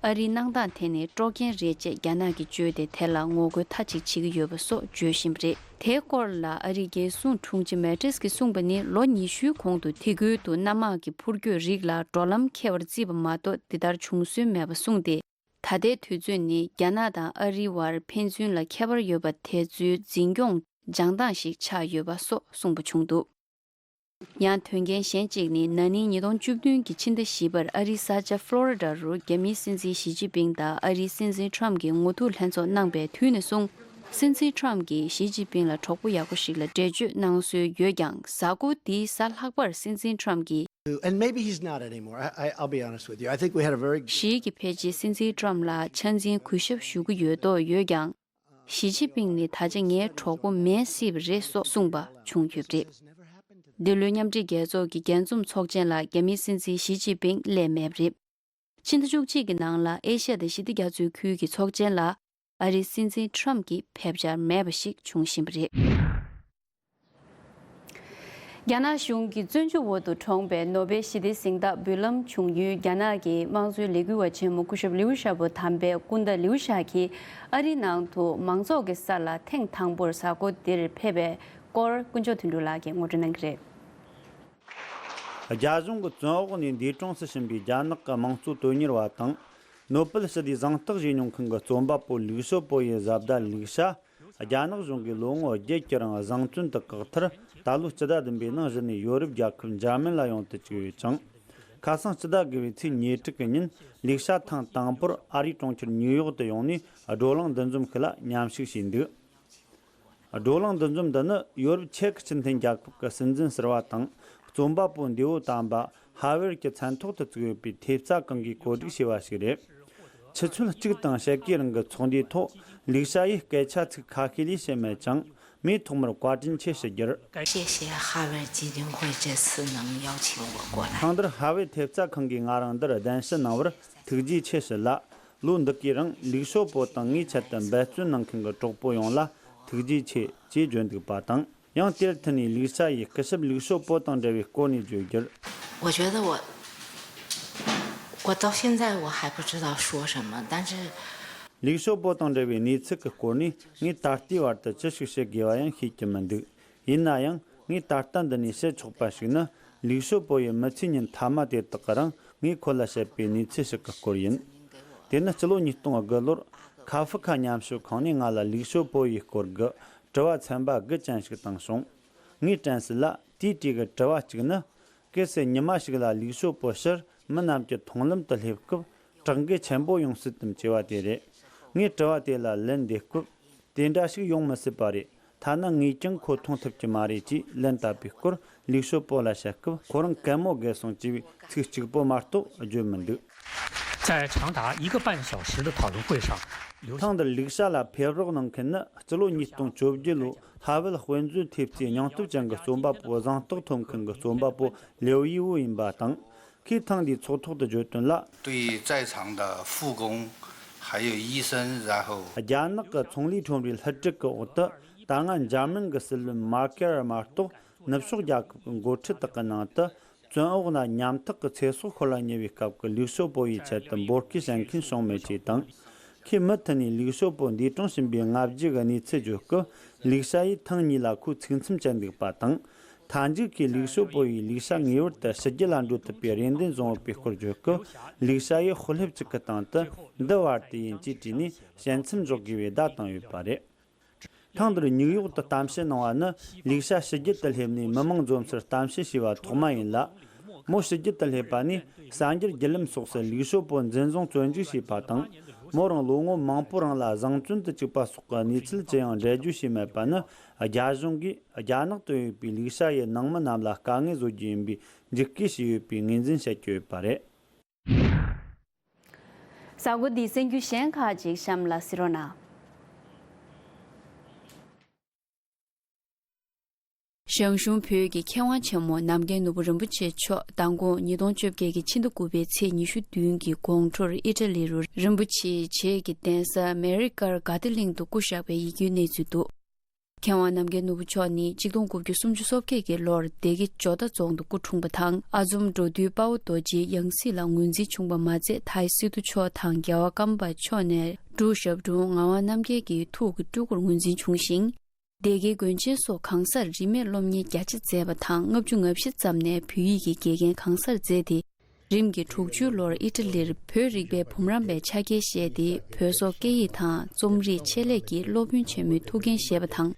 ཨ་རིའི་གནང་སྟངས་དེ་ནི་དཀྲོག་རྐྱེན་རེད་ཅེས་རྒྱ་ནག་གིས་བརྗོད་དེ། དེ་ལ་ངོ་རྒོལ་མཐའ་གཅིག་བྱེད་ཀྱི་ཡོད་པ་སོགས་བརྗོད་བཞིན་པ་རེད། དེའི་སྐོར་ལ་ཨ་རིའི་རྒྱལ་སྲུང་དྲུང་ཆེ་མེ་ཏིས་ཀྱིས་གསུངས་པ་ནི། ལོ་ཉི་ཤུའི་གོང་དུ་དེ་ཁུལ་དུ་གནམ་དམག་གི་འཕུར་སྐྱོད་རིགས་ལ་འགྲོ་ལམ་འཁེལ་བར་བརྩིས་པ་མ་གཏོགས། འདི་ལྟར་བྱུང་སྲོལ་མེད་པ་གསུངས་ཏེ། ད་ལྟའི་དུས་ཚོད་ནི་རྒྱ་ནག་དང་ཨ་རིའི་བར་ཕན་ཚུན་ལ་ཁྱད་པར་ཡོད་པ་དེ་ཚོའི་འཛིན་སྐྱོང་སྦྱང་སྟངས་ཤིག་ཆགས་ཡོད་པ་སོགས་གསུངས་པ་བྱུང་འདུག་ཡང་དོན་རྐྱེན་གཞན་གཅིག་ནི། ན་ནིང་ཉིས་སྟོང་བཅུ་བདུན་གྱི་ཕྱི་ཟླ་བཞི་པར་ཨ་རིའི་ས་ཆ་ཕློ་རི་ཌ་རུ་རྒྱ་མིའི་སྲིད་འཛིན་ཞི་ཅིན་ཕིང་དང་ཨ་རིའི་སྲིད་འཛིན་ཁྲམ་གྱིས་ངོ་ཐུག་ལྷན་ཚོགས་གནང་པའི་དུས་ནས་བཟུང་། སྲིད་འཛིན་ཁྲམ་གྱིས་ཞི་ཅིན་ཕིང་ལ་གྲོགས་པོ་ཡག་པོ་ཞིག་ལ་འགྲེལ་བརྗོད་གནང་སྲོལ་ཡོད་ཀྱང་། གཟའ་འཁོར་འདིའི་གཟའ་ལྷག་པར་སྲིད་འཛིན་ཁྲམ་གྱིས། And maybe he's not anymore. I, I, I'll be honest with you. I think we had a very ཞིའི་གི་ཕལ་ཆེར་སྲིད་འཛིན་ཁྲམ་ལ་ཆ་འཛིན་གུས་ཞབས་ཞུ་གི་ཡོད་མདོག་ཡོད་ཀྱང་། ཞི་ཅིན་ཕིང་ནི་ད་ཆ་ངའི་གྲོགས་པོ་མེད་སྲིད་པ་རེད་སོགས་གསུངས་པ་བྱུང་ཡོད་པ་རེད། འདི་ལོའི་མཉམ་འབྲེལ་རྒྱལ་ཚོགས་ཀྱི་རྒྱས་འཛོམས་ཚོགས་ཆེན་ལ་རྒྱ་མིའི་སྲིད་འཛིན་ཞི་ཅིན་ཕིང་སླེབས་མེད་པ་རེད། ཕྱི་ཟླ་བཅུ་གཅིག་གི་ནང་ལ་ཨེ་ཤ་ཡ་དང་ཞི་བདེ་རྒྱ་མཚོའི་ཁུལ་གྱི་ཚོགས་ཆེན་ལ་ཨ་རིའི་སྲིད་འཛིན་ཁྲམ་གྱིས་ཕེབས་འཆར་མེད་པ་ཞིག་བྱུང་བཞིན་པ་རེད། རྒྱ་ནག་གཞུང་གི་བཙོན་འཇུག་འོག་ཏུ་གྲོངས་པའི་ནོ་བེལ་ཞི་བདེའི་གཟེངས་རྟགས་འབུལ་ལམ་བྱུང་ཡུལ་རྒྱ་ནག་གི་དམངས་གཙོའི་ལས་འགུལ་བ་ཆེན་མོ་སྐུ་ཞབས་ལིའུ་ཞའོ་པོ་དམ་པའི་སྐུ་ཟླ་ལིའུ་ཞའོ་གིས་ཨ་རིའི་ནང་དུ་མང་ཚོགས་ཀྱི་ས་ལ་ཐེངས་དང་པོར་གཟའ་འཁོར་འདིར་ཕེབས་པའི་སྐོར་ཀུན་མཆོག་དོན་གྲུབ་ལགས་ཀྱིས་ངོ་སྤྲོད་གནང་གི་རེད། རྒྱ་གཞུང་གི་བཙོན་འོག་ནས་འདས་གྲོངས་སུ་ཕྱིན་པའི་རྒྱ་ནག་གི་དམངས་གཙོ་དོན་གཉེར་བ་དང་། ནོ་བེལ་ཞི་བདེའི་གཟེངས་རྟགས་བཞེས་མྱོང་མཁན་གྱི་རྩོམ་པ་པོ་ལིའུ་ཞའོ་པོ་ཡི་བཟའ་ཟླ་ལིའུ་ཞའོ། རྒྱ་ནག་གཞུང་གིས་ལོ་ངོ་བརྒྱད་ཀྱི་རིང་བཟང་བཙོན་དུ་བཀག་མཐར། ད་ལོའི་སྤྱི་ཟླ་བདུན་པའི་ནང་གཞི་ནས་ཡོ་རོབ་རྒྱལ་ཁབ་འཇར་མན་ལ་ཡོང་དུ་བཅུག་ཡོད་ཅིང་། ཁ་སང་སྤྱི་ཟླ་དགུ་པའི་ཚེས་ཉེར་དྲུག་གི་ཉིན་ལིའུ་ཞའོ་ཐེངས་དང་པོར་ཨ་རིའི་གྲོང་ཁྱེར་ཉིའུ་ཡོག་ཏུ་ཡོང་ནས་བགྲོ་གླེང་འདུ་འཛོམས་ཤིག་ལ་མཉམ་ཞུགས་བྱས་འདུག། བགྲོ་གླེང་འདུ་འཛོམས་འདི་ནི་ཡོ་རོབ་ཆེག་སྤྱི་མཐུན་རྒྱལ་ཁབ་ཀྱི་སྲིད་འཛིན་ཟུར་པ་དང་རྩོམ་པ་པོ་འདས་པོ་དམ་པ་ཧ་ཝེར་གྱི་མཚན་ཐོག་ཏུ་བཙུགས་ཡོད་པའི་ཐེབས་རྩ་ཁང་གིས་གོ་སྒྲིག་བྱས་པ་ཞིག་རེད། ཆུ་ཚོད་གཅིག་དང་ཕྱེད་ཀའི་རིང་གི་ཚོགས་འདུའི་ཐོག་ལིའུ་ཞའོ་ཡིས་སྐད་ཆ་ཚིག་ཁ་ཤས་ལས་བཤད་མེད་ཅིང་། ངས་ཐོག་མར་བཀའ་དྲིན་ཆེ་ཞུ་རྒྱུར། 谢谢哈维基金会这次能邀请我过来。 ཐེངས་འདིར་ཧ་ཝེ་ཐེབས་རྩ་ཁང་གིས་ང་རང་འདིར་གདན་ཞུ་གནང་བར་ཐུགས་རྗེ་ཆེ་ཞུ་ལ། ལོ་འདི་གའི་རིང་ལིའུ་ཞའོ་པོ་དང་ངའི་ཆེད་དུ་འབད་བརྩོན་གནང་མཁན་གྱི་གྲོགས་པོ་ཡོངས་ལ་ཐུགས་རྗེ་ཆེ་ཞེས་བརྗོད་འདུག་པ་དང་། ཡང་དེར་མཐུད་ནས་ལིའུ་ཞའོ་ཡིས་སྐུ་ཞབས་ལིའུ་ཞའོ་པོ་དང་འབྲེལ་བའི་སྐོར་ནས་བརྗོད་རྒྱུར། 我觉得我，我到现在我还不知道说什么，但是 ལིའུ་ཞའོ་པོ་དང་འབྲེལ་བའི་གནས་ཚུལ་གྱི་སྐོར་ནས་ངས་ད་ལྟའི་བར་དུ་ཅི་ཞིག་བཤད་དགོས་པ་ཡང་ཤེས་ཀྱི་མི་འདུག། ཡིན་ན་ཡང་། ངས་ད་ལྟ་འདི་ནས་བཤད་ཆོག་པ་ཞིག་ནི། ལིའུ་ཞའོ་པོ་ཡི་མི་ཚེའི་ཉིན་མཐའ་མ་དེ་དག་གི་རིང་ངས་ཁོ་ལ་བཤད་པའི་གནས་ཚུལ་ཞིག་གི་སྐོར་ཡིན། དེ་ནི་སྤྱི་ལོ་ཉིས་སྟོང་དགུ་ལོར་ཁ་ཧྥི་ཁ་ཉམས་ཞིབ་ཁང་ནས་ང་ལ་ལིའུ་ཞའོ་པོ་ཡི་སྐོར་གྱི་དྲི་བ་ཚན་པ་དགུ་ཅན་ཞིག་བཏང་བྱུང་། ངས་དྲན་གསལ་ལ་དེའི་གྲས་ཀྱི་དྲི་བ་གཅིག་ནི། གལ་སྲིད་ཉི་མ་ཞིག་ལ་ལིའུ་ཞའོ་པོ་ཕྱིར་མི་རྣམས་ཀྱི་མཐོང་ལམ་དུ་སླེབས་སྐབས། དྲག་འགུལ་ཆེན་པོ་ཡོང་སྲིད་དམ་ཅེས་པ་དེ་རེད། ངས་དྲི་བ་དེ་ལ་ལན་འདེབས་སྐབས། དེ་འདྲ་ཞིག་ཡོང་མི་སྲིད་པ་རེད། ཐ་ན་ངས་ཀྱང་ཁོ་མཐོང་ཐུབ་ཀྱི་མ་རེད་ཅེས་ལན་བཏབ་པའི་སྐོར་ལིའུ་ཞའོ་པོ་ལ་བཤད་སྐབས། ཁོ་རང་གད་མོ་བགད་སོང་ཅེས་པའི་ཚིག་གཅིག་པོ་མ་གཏོགས་བརྗོད་མི་འདུག། 在长达一个半小时的讨论会上，刘 ཐེངས་འདིར་ལིའུ་ཞའོ་ལ་ཕེབས་རོགས་གནང་མཁན་ནི་སྤྱི་ལོ་ཉིས་སྟོང་བཅོ་བརྒྱད་ལོའི་ཧ་ཝེལ་དཔེ་མཛོད་ཐེབས་རྩའི་སྙིང་སྟོབས་ཅན་གྱི་རྩོམ་པ་པོ་གཟེངས་རྟགས་ཐོབ་མཁན་གྱི་རྩོམ་པ་པོ་ལེའོ་ཡི་ཝུ་ཡིན་པ་དང་། ཁོས་ཐེངས་འདིའི་ཚོགས་ཐོག་ཏུ་བརྗོད་དོན་ལ། 对在场的护工，还有医生，然后 རྒྱ་ནག་གི་ཚོང་ལས་ཁྲོམ་རའི་བསླུ་བྲིད་ཀྱི་འོག་ཏུ། ད་སྔ་འཇར་མན་གྱི་སྲིད་བློན་མར་ཀེར་མ་གཏོགས། ནུབ་ཕྱོགས་རྒྱལ་ཁབ་ཀྱི་འགོ་ཁྲིད་དག་གི་ནང་དུ། བཙོན་འོག་ན་ཉམ་ཐག་གི་ཚེ་སྲོག་ཤོར་ལ་ཉེ་བའི་སྐབས་ཀྱི་ལིའུ་ཞའོ་པོ་ཡི་ཆེད་དུ་འབོད་སྐུལ་བྱེད་མཁན་བྱུང་མེད་ཅེས་དང་། ཁོས་མུ་མཐུད་ནས་ལིའུ་ཞའོ་པོ་འདས་གྲོངས་ཕྱིན་པའི་ལྔ་བརྒྱ་གི་གནས་ཚུལ་བརྗོད་སྐབས། ལིའུ་ཞའོ་ཡིས་ཐེངས་གཉིས་ལ་ཁོའི་ཚིག་མཚམས་བཅད་འདུག་པ་དང་། མཐའ་མཇུག་གི་ལིའུ་ཞའོ་པོ་ཡིས་ལིའུ་ཞའོ་ངེས་པར་དུ་ཕྱི་རྒྱལ་ལ་འགྲོ་ཐུབ་པའི་རེ་འདུན་བཟུང་ཡོད་པའི་སྐོར་བརྗོད་སྐབས། ལིའུ་ཞའོ་ཡིས་ཤོག་ལྷེབ་གཅིག་གི་སྟེང་དུ། འདི་བར་དུ་ཡིན་ཅེས་བྲིས་ནས་དཔྱད་མཚམས་འཇོག་དགོས་པའི་བརྡ་བཏང་ཡོད་པ་རེད། ཐེངས་འདིར་ཉིའུ་ཡོག་ཏུ་གཏམ་བཤད་གནང་བ་ནི། ལིའུ་ཞའོ་ཕྱི་རྒྱལ་དུ་སླེབས་ནས་མི་མང་འཛོམས་སར་གཏམ་བཤད་བྱས་པ་ཐོག་མ་ཡིན་ལ། མོ་ཕྱི་རྒྱལ་དུ་སླེབས་པ་ནས་གསར་འགྱུར་བརྒྱུད་ལམ་སོགས་སུ་ལིའུ་ཞའོ་པོ་འཛིན་བཟུང་བཙོན་འཇུག་བྱས་པ་དང་། མོ་རང་ལོ་ངོ་མང་པོའི་རིང་ལ་བཟང་བཙོན་དུ་བཅུག་པ་སོགས་ཀྱི་གནས་ཚུལ་ཅི་ཡང་འགྲེལ་བརྗོད་བྱས་མེད་པ་ནི། རྒྱ་གཞུང་གིས་རྒྱ་ནག་ཏུ་ཡོད་པའི་ལིའུ་ཞའོ་ཡི་ནང་མི་རྣམས་ལ་དཀའ་ངལ་བཟོ་རྒྱུ་ཡིན་པའི་འཇིགས་སྐུལ་བྱས་ཡོད་པའི་ངོས་འཛིན་བྱེད་ཀྱི་ཡོད་པ་རེད། གཟའ་འཁོར་འདིའི་གསར་འགྱུར་གཞན་ཁག་ཅིག་གཤམ་ལ་གཟིགས་རོགས་གནང་། ཞང་ཞུང་བོད་ཀྱི་མཁས་དབང་ཆེན་མོ་ནམ་མཁའི་ནོར་བུ་རིན་པོ་ཆེ་མཆོག་མདང་དགོང་ཉིས་སྟོང་བཅོ་བརྒྱད་ཀྱི་ཕྱི་ཟླ་དགུ་པའི་ཚེས་ཉི་ཤུ་བདུན་གྱི་དགོང་དྲོར་ཨི་ཊ་ལི་རུ་རིན་པོ་ཆེའི་བྱེས་ཀྱི་གདན་ས་མེ་རི་ཀར་དགའ་བདེ་གླིང་དུ་སྐུ་གཤེགས་པའི་ཡིད་སྐྱོའི་གནས་ཚུལ་འདུག། མཁས་དབང་ནམ་མཁའི་ནོར་བུ་མཆོག་ནི་ཆིག་སྟོང་དགུ་བརྒྱ་སུམ་ཅུ་སོ་བརྒྱད་ཀྱི་ལོར་སྡེ་དགེ་ཇོ་རྟ་རྫོང་དུ་སྐུ་འཁྲུངས་པ་དང་། ཨ་འཛོམ་འགྲོ་འདུལ་དཔའ་བོ་རྡོ་རྗེའི་ཡང་སྲིད་ལ་ངོས་འཛིན་བྱུང་པ་མ་ཚད། ཐའི་སི་ཏུ་མཆོག་དང་རྒྱལ་བ་ཀརྨ་པ་མཆོག་ནས་འབྲུག་ཞབས་དྲུང་ངག་དབང་རྣམ་རྒྱལ་གྱི་ཐུགས་ཀྱི་སྤྲུལ་སྐུར་ངོས་འཛིན་བྱུང་ཞིང་། སྡེ་དགེའི་དགོན་ཆེན་སོགས་གང་སར་རིས་མེད་སློབ་གཉེར་རྒྱ་ཆེ་མཛད་པ་དང་། ལྔ་བཅུ་ང་བཞི་ཙམ་ནས་བོད་ཡིག་གི་དགེ་རྒན་གང་སར་མཛད་དེ། རིམ་གྱིས་དྲུག་ཅུའི་ལོར་ཨི་ཊ་ལིར་བོད་རིག་པའི་བུམ་རམས་པའི་ཕྱག་འཁྱེར་བཞེས་ཏེ། བོད་སོག་སྐད་ཡིག་དང་རྩོམ་རིག་ཆེད་ལས་ཀྱི་སློབ་དཔོན་ཆེན་མོའི་ཐུགས་འགན་བཞེས་པ་དང་།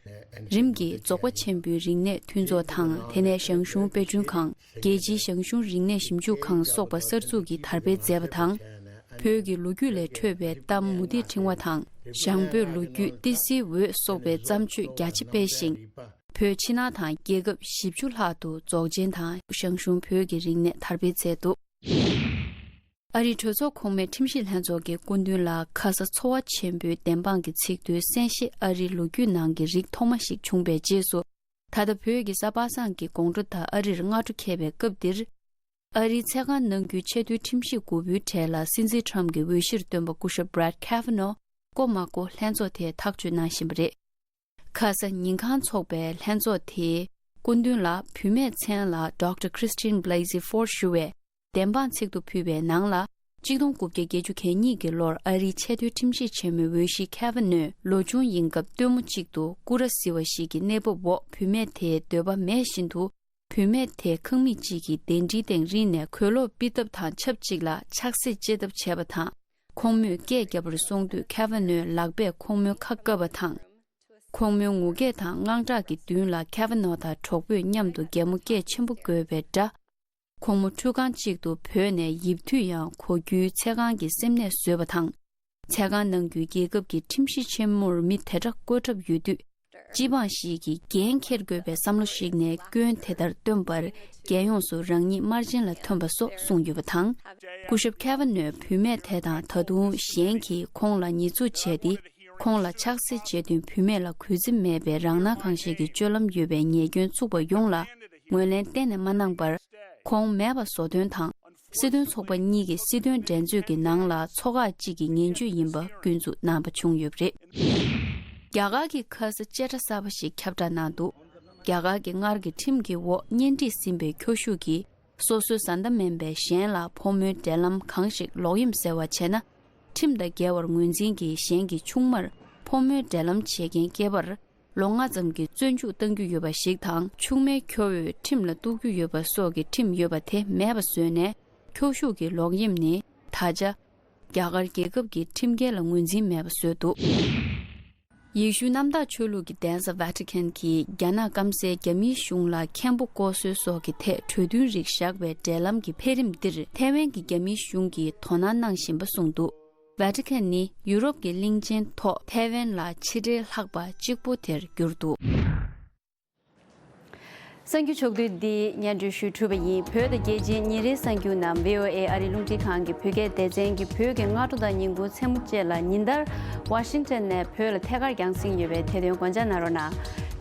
རིམ་གྱིས་རྫོགས་པ་ཆེན་པོའི་རིག་གནས་མཐུན་ཚོགས་དང་། དེ་ནས་ཞང་ཞུང་དཔེ་སྐྲུན་ཁང་། རྒྱལ་སྤྱིའི་ཞང་ཞུང་རིག་གནས་ཞིབ་འཇུག་ཁང་སོགས་པ་གསར་འཛུགས་ཀྱིས་དར་སྤེལ་མཛད་པ་དང་། བོད་ཀྱི་ལོ་རྒྱུས་ལས་འཕྲོས་པའི་གཏམ་མུ་ཏིག་ཕྲེང་བ་དང་། ཞང་བོད་ལོ་རྒྱུས་ཏི་སེའི་འོད་སོགས་པའི་བརྩམས་ཆོས་རྒྱ་ཆེ་སྤེལ་ཞིང་། བོད་ཕྱི་ནང་དང་རྒྱལ་ཁབ་བཞི་བཅུ་ལྷག་ཏུ་རྫོགས་ཆེན་དང་ཞང་ཞུང་བོད་ཀྱི་རིག་གནས་དར་སྤེལ་མཛད་འདུག། ཨ་རིའི་གྲོས་ཚོགས་གོང་མའི་ཁྲིམས་ཞིབ་ལྷན་ཚོགས་ཀྱི་སྐུ་མདུན་ལ་ཁ་ས་ཚོར་བ་ཆེན་པོའི་བདེན་དཔང་གི་ཚིག་ཐོའི་གསན་བཞེས་ཨ་རིའི་ལོ་རྒྱུས་ནང་གི་རིགས་ཐོག་མ་ཞིག་བྱུང་བའི་རྗེས་སུ། ད་ལྟ་བོད་ཀྱི་གཟའ་པ་སངས་ཀྱི་དགོང་དྲོ་དང་ཨ་རིར་སྔ་དྲོ་འཁེལ་བའི་སྐབས་འདིར། ཨ་རིའི་ཚད་བཀག་གནང་རྒྱུའི་ཆེས་མཐོའི་ཁྲིམས་ཞིབ་དགུ་པོའི་གྲས་ལ་སྲིད་འཛིན་ཁྲམ་གྱི་འོས་གཞིར་བཏོན་པ་སྐུ་ཞབས་Brett Kavanaugh་བསྐོ་མ་བསྐོ་ལྷན་ཚོགས་དེས་ཐག་གཅོད་གནང་བཞིན་པ་རེད། ཁ་ས་ཉིན་གང་འཚོགས་པའི་ལྷན་ཚོགས་དེས་ སྐུ་མདུན་ལ་བུད་མེད་མཚན་ལ་Doctor Christine Blasey Ford ཞུ་བས་བདེན་དཔང་ཚིག་ཐོ་ཕུལ་བའི་ནང་ལ། གཅིག་སྟོང་དགུ་བརྒྱ་བརྒྱད་ཅུ་གྱ་གཉིས་ཀྱི་ལོར་ཨ་རིའི་ཆེས་མཐོའི་ཁྲིམས་ཞིབ་ཆེན་མོའི་འོས་གཞི་ཁེ་ཝ་ནོས་ལོ་ཆུང་ཡིན་སྐབས་སྟོན་མོ་གཅིག་ཏུ་སྐུ་ར་བཟི་བ་ཞིག་གི་གནས་བབ་འོག་བུད་མེད་དེའི་འདོད་པ་མེད་བཞིན་དུ། བུད་མེད་དེ་ཁང་མིག་ཅིག་གི་གདན་ཁྲིའི་སྟེང་རིལ་ནས་གོས་ལོག་ཕུད་ཐབས་དང་ཆབས་ཅིག་ལ་ཆགས་སྲེད་སྐྱེ་ཐབས་བྱས་པ་དང་། ཁོང་མོས་སྐད་བརྒྱབ་པར་སོང་དུས་ཁེ་ཝ་ནོས་ལག་པས་ཁོང་མོའི་ཁ་བཀབ་པ་དང་། ཁོང་མོའི་ངུ་སྐད་དང་དངངས་སྐྲག་གི་མདུན་ལ་ཁེ་ཝ་ནོ་དང་གྲོགས་པོས་མཉམ་དུ་གད་མོ་སྐད་ཆེན་པོ་དགོད་པའི་སྒྲ། ཁོང་མོ་ཁྲུས་ཁང་གཅིག་ཏུ་བོས་ནས་ཡིབ་དུས་ཡང་གོ་རྒྱུའི་ཚེ་གང་གི་སེམས་ནད་བཟོས་པ་དང་། ཚེ་གང་ནང་ཁུལ་རྒྱལ་ཁབ་ཀྱི་ཁྲིམས་གཞི་ཆེན་མོར་མི་དེ་འདྲ་བསྐོ་གྲབས་ཡོད་དུས། སྤྱི་འབངས་ཤིག་གིས་འགན་འཁྱེར་དགོས་པའི་བསམ་བློ་ཞིག་ནས་སྐྱོན་དེ་ལྟར་བཏོན་པར། རྒྱལ་ཡོངས་སུ་རང་ཉིད་དམར་རྗེན་ལ་ཐོན་པ་སོགས་གསུངས་ཡོད་པ་དང་། སྐུ་ཞབས་ཁེ་ཝ་ནོས་བུད་མེད་དེ་དང་ད་དུང་གཞན་གྱིས་ཁོང་ལ་ཉེས་འཛུགས་བྱས་ཏེ། ཁོང་ལ་ཆགས་སྲེད་བྱེད་དུས་བུད་མེད་ལ་གུས་བརྩི་མེད་པའི་རང་སྣང་གང་ཞིག་གི་སྤྱོད་ལམ་ཡོད་པའི་ཉེས་སྐྱོན་བཙུགས་པ་ཡོངས་ལ་ངོས་ལེན་གཏན་ནས་མ་གནང་བར། ཁོང་མེད་པ་བཟོ་དོན་དང་། སྲིད་དོན་ཚོགས་པ་གཉིས་ཀྱི་སྲིད་དོན་འགྲན་རྩོད་ཀྱི་ནང་ལ་ཚོགས་ཁག་ཅིག་གི་ངན་བྱུས་ཡིན་པ་སྐྱོན་འཛུགས་གནང་པ་བྱུང་ཡོད་པ་རེད། རྒྱ་གར་གྱི་ཁ་ས་བཅད་ཁྲ་གསར་པ་ཞིག་ཁྱབ་བསྒྲགས་གནང་འདུག་རྒྱ་གར་གྱི་སྔར་གྱི་ཁྲིམས་ཀྱི་འོག་གཉེན་སྒྲིག་ཟིན་པའི་ཁྱོ་ཤུག་གིས་སོ་སོའི་བཟའ་ཟླ་མིན་པའི་གཞན་ལ་ཕོ་མོའི་འབྲེལ་ལམ་གང་ཞིག་ལོག་གཡེམ་ཟེར་བ་བྱས་ན། ཁྲིམས་དང་འགལ་བར་ངོས་འཛིན་གྱིས་གཞན་གྱི་ཆུང་མར་ཕོ་མོའི་འབྲེལ་ལམ་བྱེད་མཁན་སྐྱེས་པར། ལོ་ལྔ་ཙམ་གྱི་བཙོན་འཇུག་གཏང་རྒྱུ་ཡོད་པ་ཞིག་དང་། ཆུང་མའི་ཁྱོ་བོས་ཁྲིམས་ལ་གཏུག་རྒྱུ་ཡོད་པ་སོགས་ཀྱི་ཁྲིམས་ཡོད་པ་དེ་མེད་པ་བཟོས་ནས། ཁྱོ་ཤུག་གི་ལོག་གཡེམ་ནི་ད་ཆ་རྒྱ་གར་རྒྱལ་ཁབ་ཀྱི་ཁྲིམས་འགལ་ལ་ངོས་འཛིན་མེད་པ་བཟོས་འདུག་ཡེ་ཤུ་གནམ་བདག་ཆོས་ལུགས་ཀྱི་གདན་ས་ཝ་ཏི་ཁན་གྱིས་རྒྱ་ནག་སྐམ་སའི་རྒྱ་མིའི་གཞུང་ལ་མཁན་པོ་བསྐོ་སྲོལ་སོགས་ཀྱི་ཐད་གྲོས་མཐུན་རིགས་བཞག་པའི་འབྲེལ་ལམ་གྱི་འཕེལ་རིམ་འདིར་ཐའེ་ཝན་གྱི་རྒྱ་མིའི་གཞུང་གིས་དོ་སྣང་གནང་བཞིན་པ་གསུངས་འདུག་ཝ་ཏི་ཁན་ནི་ཡུ་རོབ་ཀྱི་གླིང་ཆེན་ཐོག་ཐའེ་ཝན་ལ་ཕྱི་འབྲེལ་ལྷག་པ་གཅིག་པུ་དེར་གྱུར་འདུག་གསར་འགྱུར་ཕྱོགས་བསྡུས་འདི་སྙན་སྒྲོན་ཞུས་གྲུབ་པ་ཡིན། བོད་དང་རྒྱལ་སྤྱིའི་ཉིན་རེའི་གསར་འགྱུར་རྣམས་བྷི་ཨོ་ཨེ་ཨ་རིའི་རླུང་འཕྲིན་ཁང་གི་བོད་སྐད་སྡེ་ཚན་གྱི་བོད་ཀྱི་སྔ་དྲོ་དང་ཉིན་གུང་མཚན་མོ་བཅས་ལ་ཉིན་ལྟར་ཝ་ཤིང་ཊོན་ནས་བོད་ལ་ཐད་ཀར་རྒྱང་སྲིང་ཡོད་པས་དེ་དོན་དགོངས་འཇགས་གནང་རོགས་གནང་།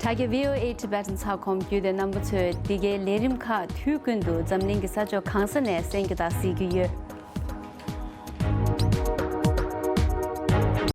དྲ་རྒྱ་བྷི་ཨོ་ཨེ་ཊི་བྷེ་ཊན་ཚགས་ཁོམ་བརྒྱུད་དེ་རྣམ་པ་ཚོས་འདི་གའི་ལས་རིམ་ཁག་དུས་ཀུན་ཏུ་འཛམ་གླིང་གི་ས་ཕྱོགས་གང་ས་ནས་གསན་རྒྱུ་དང་གཟིགས་རྒྱུ་ཡོད།